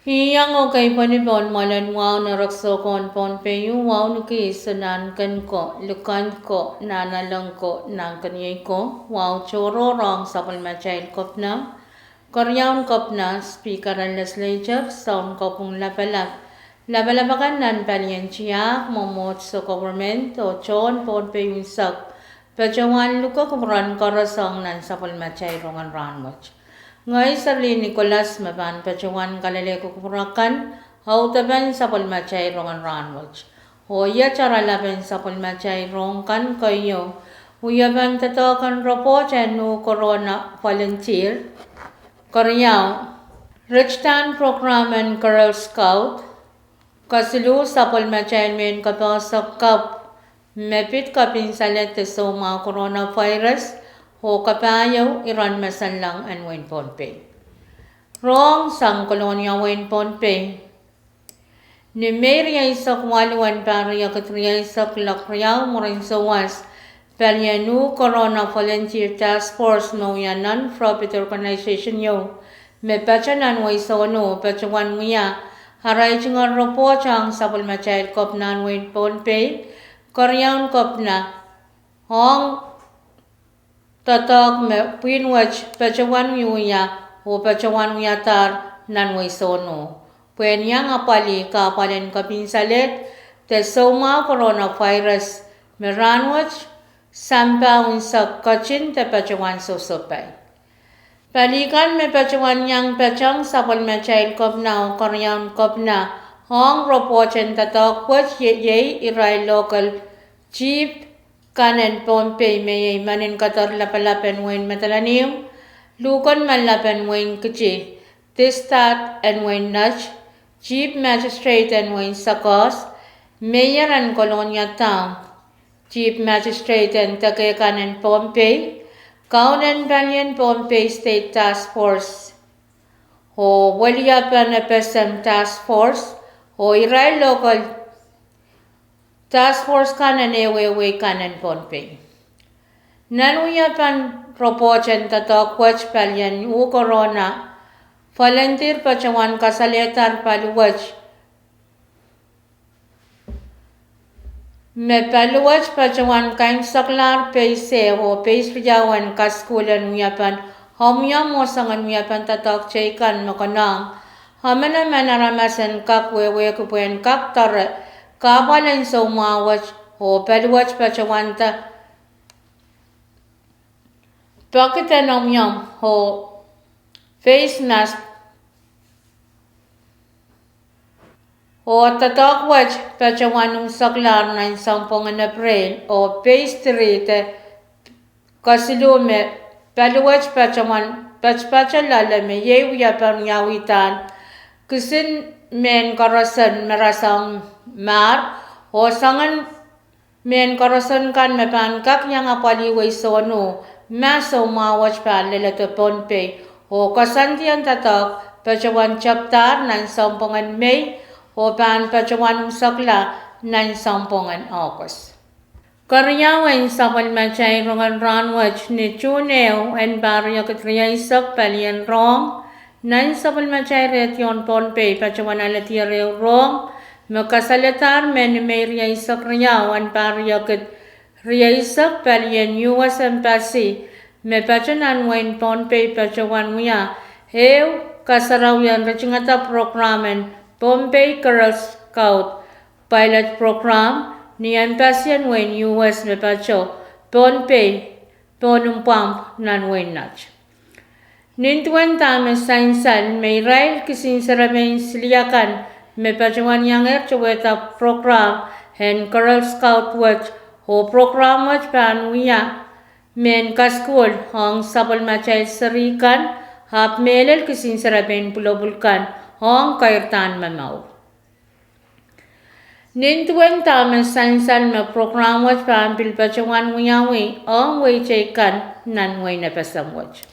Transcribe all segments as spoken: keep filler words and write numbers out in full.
Iang oh kei pwehn pohn mwoalen wahu nan rehn soukohp en Pohnpei, wahu ni kis nan kin ko, likan ko, nan aleng ko, nan keniei ko, wahu tohrohr ong sapwellimatail kepina, keriaun kepina, speaker en legislature, sounkopwung lapalap, lapalap akan nan palien tiahk, mwomwohdiso, government, oh tohn Pohnpei unsek, patohwan luke kupwuren koaros ong nan sapwellimatail rongen rahnwet. Ngehi Serlin Nicholas me pahn patohwan kalelehki kupwur akan, audepen sapwellimatail rongen rahnwet. Oh iet oaralapen sapwellimatail rohng kan keieu: wiepen doadoahk en report en uh corona volunteer, keriau, ritidahn program en Girl Scout, kesiluh, sapwellimatail mehn kapehse kapw me pid kapinsaled de soumwahu coronavirus, oh kapahieu iren masanleng en wehin Pohnpei. Rohng sang Kolonia, wehin Pohnpei. Ni Mei rieisek waluh en pahr riekid rieisek, loalokriau mwurin souwas, palien uh Corona Volunteer Task Force me wia non-profit organization ieu me patoh nan wehi Sohno patohwan wia arail tungoal report ong sapwellimatail kepina en wehin Pohnpei, keriaun kepina, ong doadoahk me pwihn wet patohwan wiewia oh patohwan wiadahr nan wehi Sohno pwehn iang apwalih kahpwal en kapinsaled de soumwahu coronavirus me rahnwet sampah unsek ketin de patohwan sohsohpai. Pali kan me patohwan iang patehng sapwellimatail kepina oh keriaun kepina ong report en doadoahk wet iei irail local chief kan en Pohnpei, me iei Menin Keder Lapalap en wehin Madolenihmw, Lukon Mallap en wehin Kiti, District en wehin Net, Chief Magistrate en wehin Sekos, Mayor en Kolonia Town, Chief Magistrate en deke kan en Pohnpei, kaunen palien Pohnpei State Task Force, oh weliepen FSM Task Force, oh irail local task force kan en ehuehu wehi kan en Pohnpei. Nan wiepen report en doadoahk wet, palien uh corona volunteer patohwan kasalehdahr pali wet me pali wet patohwan kaimwseklahr peis ehu oh peis riau en kasukuhl en wiepen omwiomw oh soangen wiepen doadoahk teikan me konehng emenemen aramas en kak wehwehki pwehn kak doare kahpwal en soumwahu wet, oh pali wet patohwan nda pokiten omwiomw oh face mask. Oh doadoahk wet patohwan imwiseklahr nan sounpwongen April oh peis tiri de kesiluh me pali wet patohwan patopato loale me iei wiepen wiawihda kisin mehn koaroson me rasehng mahr oh soangen mehn koaroson kan me pahn kak iang apwalih wehi Sohno ma soumwahu wet pahn leledo Pohnpei, oh koasoandien doadoahk patohwan tepdahr nan sounpwongen Mei oh pahn patohwan imwisekla nan sounpwongen August. Keriau en sapwellimatail rongen rahnwet, ni Tuhn ehu en pahr riekid rieisek, palien rohng nan sapwellimatail redio en Pohnpei patohwan aledier ehu rohng me kasalehdahr me ni Mei rieisek riau en pahr riekid rieisek, palien U S Embassy me patoh nan wehin Pohnpei patohwan wia ehu kasarawien ritingada program en Pohnpei Girl Scout Pilot Program ni Embassy en wehin U S me patoh Pohnpei, pohn impwamp nan wehin Net. Nin duwen dahme sansal me irail kisin serepein siliakan me patohwan iangehr towehda program en Girl Scout wet, oh program wet pahn wia mehn kasukuhl ong sapwellimatail seri kan, ahpw mehlel kisin serepein pwulopwul kan ong keirdahn momour. Nin duwen dahme sansal me program wet pahn pil patohwan wiawi ong wehi teikan nan wehin FSM wet.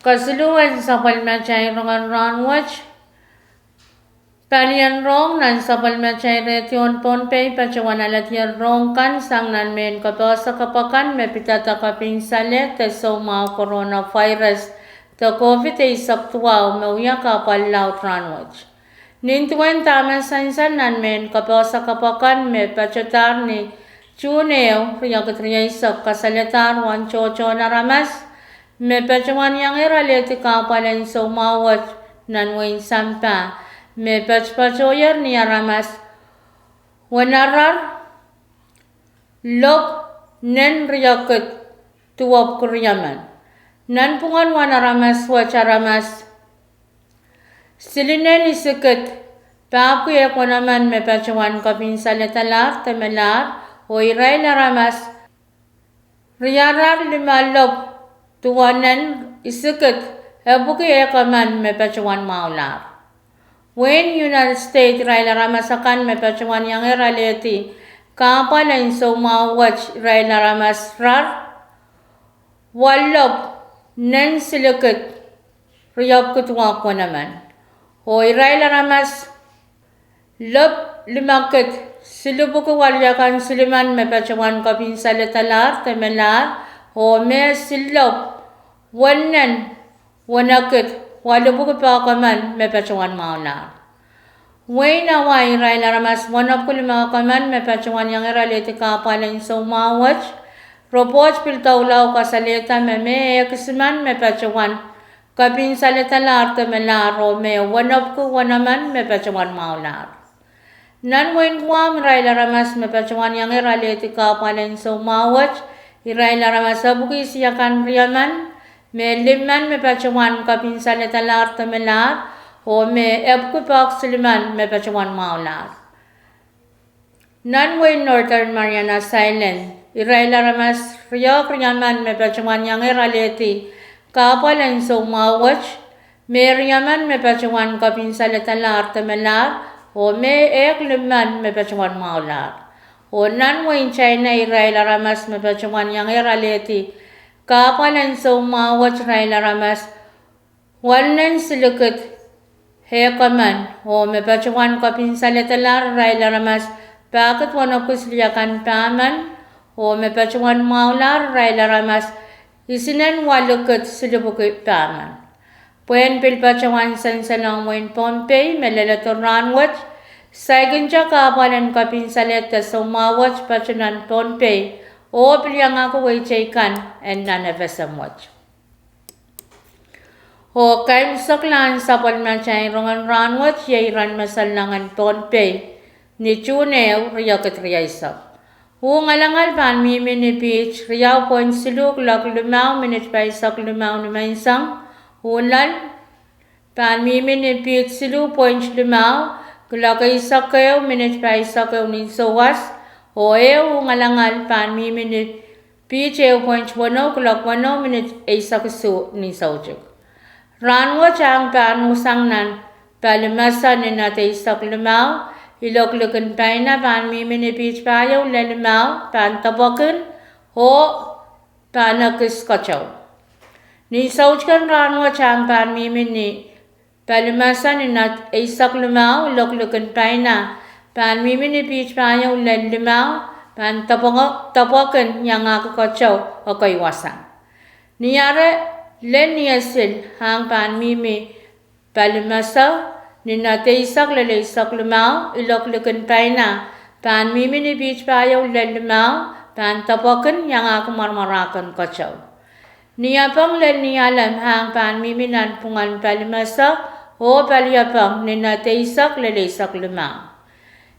Kesiluh en sapwellimatail rongen rahnwet, Palien rohng nan sapwellimatail radio en Pohnpei patohwan alehdi rohng kan sang nan mehn kapehse kapw akan me pidada kapinsaleh de soumwahu coronavirus de COVID eisek duwau me wia kahpwal laud rahnwet. Nin duwen dahme sansal nan mehn kapehse kapw akan me patohdahr ni June ehu, riekid rieisek, kasalehdahr uwen tohtohn aramas me patohwan iangehr alehdi kahpwal en soumwahu wet nan wehin sampah, me patopatohier ni aramas wenarar lop nen riekid duwepwiki riemen. Nanpwungen uwen aramas wet, aramas silinen isikid pahpwiki ehk wenemen me patohwan kapinsaledalahr de melahr, oh irail aramas riarar lime lop duwenen isikid epwiki ehk emen me patohwan mwahulahr. Wehin United States, irail aramas akan me patohwan iangehr alehdi kahpwal en soumwahu wet, irail aramas rar waluh lop nen silikid riepwiki duwehk wenemen, oh irail aramas lop limekid silipwiki weliakan silimen me patohwan kapinsaledalahr de melahr, oh me sillop wennen wenekid walipwiki pahk emen me patohwan mwahulahr. Wehin Hawaii, irail aramas wenepwiki limehk emen me patohwan iangehr alehdi kahpwal en soumwahu wet. Ripoht pil doula kasalehda me me ehk isimen me patohwan kapinsaledalahr de melahr, oh me wenepwiki wenemen me patohwan mwahulahr. Nan wehin Guam, irail aramas me patohwan iangehr alehdi kahpwal en soumwahu wet, irail aramas epwiki isiakan riemen, me limen me patohwan kapinsaledalahr de melahr, oh me epwiki pahk silimen me patohwan mwahulahr. Nan wehin Northern Mariana Islands, irail aramas riehk riemen me patohwan iangehr alehdi kahpwal en soumwahu wet, me riemen me patohwan kapinsaledalahr de melahr, oh me ehk limen me patohwan mwahulahr. Oh nan wehin China, irail aramas me patohwan iangehr alehdi kahpwal en soumwahu wet, irail aramas waluh nen silikid ehk emen, oh me patohwan kapinsaledalahr irail aramas pahkid wenepwiki siliakan pahmen, oh me patohwan mwahulahr irail aramas isinen walikid silipwiki pahmen. Pwehn pil patohwan sansalohng wehin Pohnpei me leledo rahnwet, saikinte kahpwal en kapinsalehda soumwahu wet patoh nan Pohnpei, oh pil iangahki wehi teikan en nan FSM wet. Oh keimwseklahn sapwellimatail rongen rahnwet iei iren me solahngen Pohnpei ni June ehu, riekid rieisek. Uh ngalangal pahn mihmi ni piht riau point siluh kuloak limau minit pahisek limau nimenseng. Uh loal pahn mihmi ni piht siluh point limau kuloak eisek ehu minit pahisek ehu nin souwas. Oh ehu uh ngalangal pahn mihmi ni piht ehu point weneu kuloak weneu minit eisek isuh nin soutik. Rahnwet ahng pahn uh sang nan palimese ni knot eisek limau, ilok likin paina pahn mihmi ni piht pahieu lel limau, pahn depwekin, oh pahn ekis keteu. Nin soutiken rahnwet ahng pahn mihmi ni palimese ni knot eisek limau, ilok likin paina pahn mihmi ni piht pahieu lel limau, pahn depwekin iangahki keteu ekei wasa. Ni ahr lel niesil ahng pahn mihmi palimese ni knot eisek lel eisek limau, ilok likin paina pahn mihmi ni piht pahieu lel limau, pahn depwekin iangahki mwaramwarahken keteu. Ni apwung lel nialem ahng pahn mihmi nanpwungen palimese oh paliepwung ni knot eisek lel eisek limau.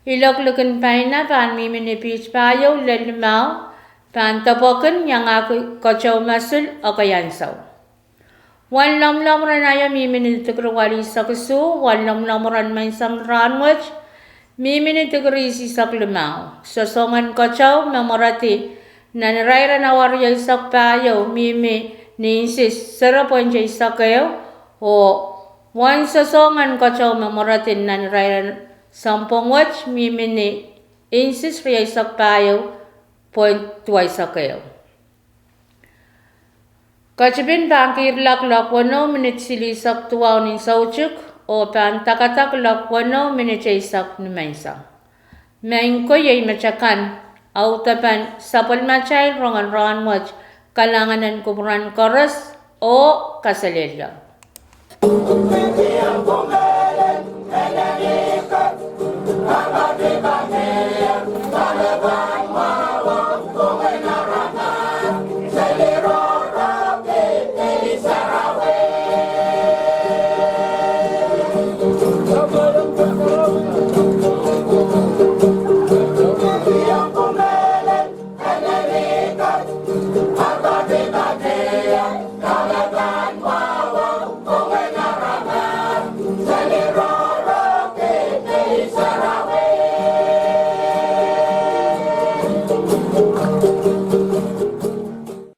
Ilok likin paina pahn mihmi ni piht pahieu lel limau, pahn depwekin iangahki keteu mosul ekei ansou. Wen lomwlomw ren aio mihmi ni tikiri walihsek isuh, wen lomwlomw ren menseng rahnwet mihmi ni tikiri isihsek limau. Sosohngen keteu me mweredi nan irairen awa rieisek pahieu mihmi ni insis sero point eisek ehu, oh wen sosohngen keteu me mweredi nan irairen sounpwong wet mihmi ni insis rieisek pahieu point duweisek ehu. Ketipin pahn kihrla kuloak weneu minit silihsek duwau nin soutik, oh pahn dakadakla weneu minit eisek ni menseng. Maing ko, iei met akan audepen sapwellimatail rongen rahn wet. Kalahngan en kupwuren koaros oh kaselehlie.